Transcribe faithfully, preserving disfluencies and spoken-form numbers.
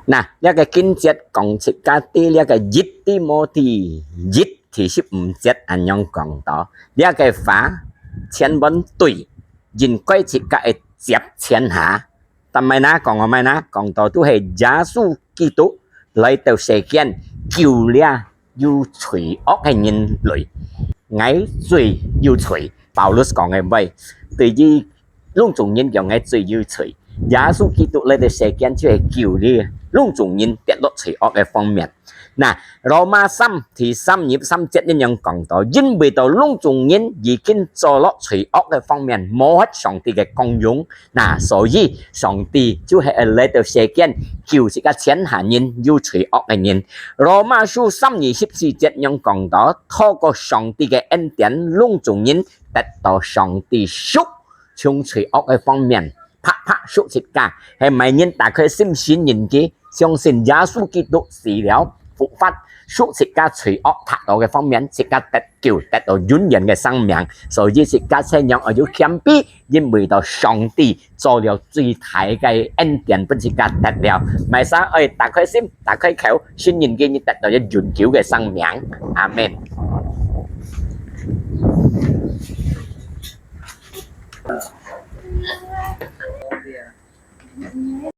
那，這个經節講自家在這个一提摩太一第十五節恁樣講到，這个話千萬對，應該自家會接全下。但係呢，講个麼个呢？講到都係耶穌基督來到世間，救這有罪惡个人類。𠊎罪有罪，Paulus講个話，對於攏總人講𠊎罪有罪。耶穌基督來到世間就係救這攏總人跌落罪惡个方面。那，羅馬三第三十三節恁樣講到，因為到攏總人已經做落罪惡个方面，無合上帝个光榮。那，所以上帝就係來到世間救自家全下人有罪惡个人。羅馬書三二十四節恁樣講到，透過上帝个恩典，攏總人得到上帝贖，從罪惡个方面，白白贖自家，係麼人打開心信認佢，相信耶穌基督死了，復活，贖自家罪惡太多个方面，自家得救，得到永遠个生命。所以自家先仰愛有謙卑，因為到上帝做了最大个恩典分自家得了。麼儕愛打開心，打開口，信認佢，你得到一永久个生命。阿門。